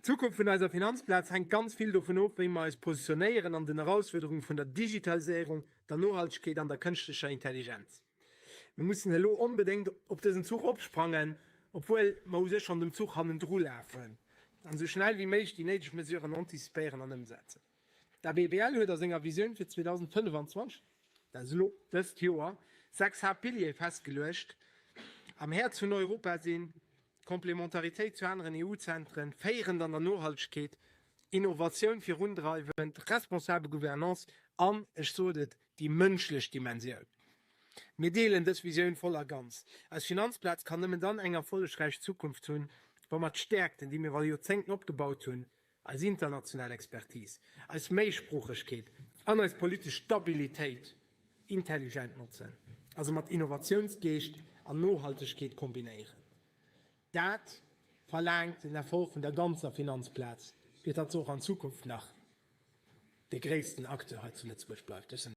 D'Zukunft vun eiser Finanzplaz hänkt ganz vill dovun of, wéi mer eis positionéieren an den Erausfuerderunge vun der Digitaliséierung, der Nohaltegkeet an der kënschtlecher Intelligenz. Mir mussen elo onbedéngt op dësen Zuch opsprangen, obwuel mer u sech schonn dem Zuch hannendru lafen, an esou schnell wéi méiglech déi néideg Mesuren antizipéieren an ëmsetzen. D'ABBL huet a senger Visioun fir 2025, dat ass elo dëst Joer, 6 Haaptpiliere festgeluecht, Am Häerz vun Europa sinn, Komplementaritéit zu aneren EU-Zentren, féierend an der Nohaltegkeet, Innovatioun virundreiwend, responsabel Gouvernance an, ech sot et, déi mënschlech Dimensioun. Mir deelen dës Visioun voll a ganz. Eis Finanzplaz kann nëmmen dann eng erfollegräich Zukunft hunn, wa mer d'Stäerkten, déi mir iwwer Joerzéngten opgebaut hunn, eis international Expertise, eis Méisproochegkeet an eis politesch Stabilitéit intelligent notzen, also mat Innovatiounsgeescht an Nohaltegkeet kombinéieren. Dat verlaangt den Effort vun der ganzer Finanzplaz, fir datt se och an Zukunft nach de gréissten Acteur hei zu Lëtzebuerg bleift.